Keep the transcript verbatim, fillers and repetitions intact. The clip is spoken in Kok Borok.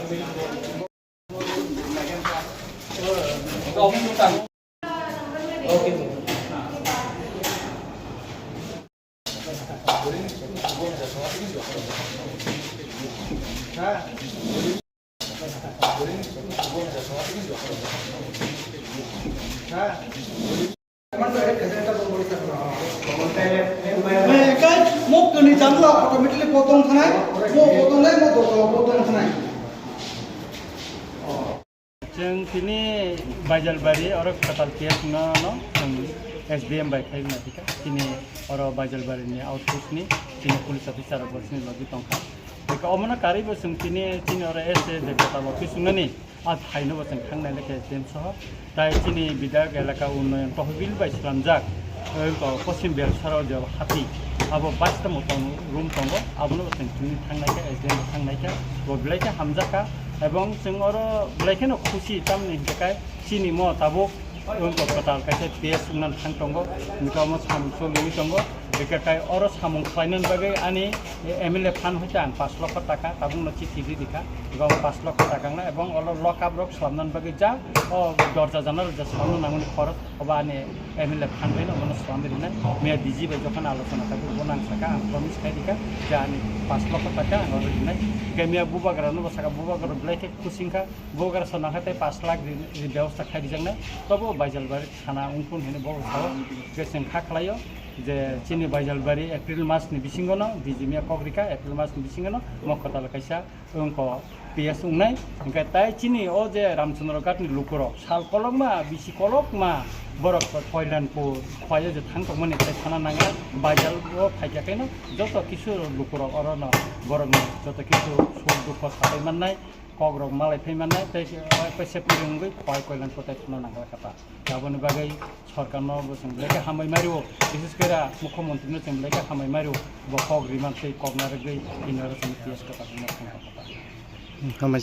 Kai mok kani jangla automatically potong thanai, mo potong nai, mo doto potong thanai. Chwng tini Baijalbari oro kwtal P S no, no chwng S D M bai khai na tika. Tini oro Baijalbari ni outpost ni tini police officer rok bosni logi tongkha. Eka omono karwi bo chwng tini, tini oro S A je kwtal office wngnani. A thaino bo chwng thangnai le khe S D M soho. Tai chini Bidhayok elaka unnoyon tohbil bai swnamjak, eh, ko Poschim Belsara o je hati, abo baish ta motom room tongo, abono bo chwng tini thangnai khe, S D M bo thangnai khe, bo belai khe hamjak kha, ebong chwng oro belai kheno khusi, tamni hinkhe kai chini mo tabuk, eh, ko kwtal kaisa P S wngna thang tongo, hinkhe omo samung choliwi tongo. Hingke kai oro samung khlainani bagwi ani M L A fund hoite ang pash lokho taka tabukno chithi ri rikha, ego pash lokho taka wngna, ebong olo lock up rok slamnani bagwi ja o dorja janala rok ja slamna nangmani khorok obo ani M L A fund bai no omono slamwi rinai. Miya D G bai jokhon alochona khai bo nang saka ang promise khai rikha je ani pash lokho taka ang oro rinai. Hingke miya bubagra no bo saka bubagra belai khe khusi wngkha, bubagra sona khai tei pash lakh ri, ri bebosta khai rijaknai, tobo Baijalbari thana wngkun hinwi bo sao. Hingke chwng kha khlaio. Je chini Baijalbari April mas ni bisingo no D G miya kok rikha, April mas ni bisingo no Mokotal kaisa wngko P S wngnai. Hingke tai chini o je Ramchandra Ghat ni lukurok sal kolokma, bisi kolokma borok Koilanpur khwlaio je thang tongmani tai sana nangya. Baijal o phaikha khe no joto kisu lukurok oro no borok ni joto kisu suk dukho sapai mannai, kok rok malai phai mannai, tei kaisa puri wngwi khwlai Koilanpur tai thangna nangya kha ta. Aboni bagwi sorkarno bo chwng belai khe hambai mario, bises khe ra mukhyamantri no chwng belai khe hambai mario, bo kok rimani tei kok narwgwi tini oro chwng P S kwtal wngna thangkha. Hambai.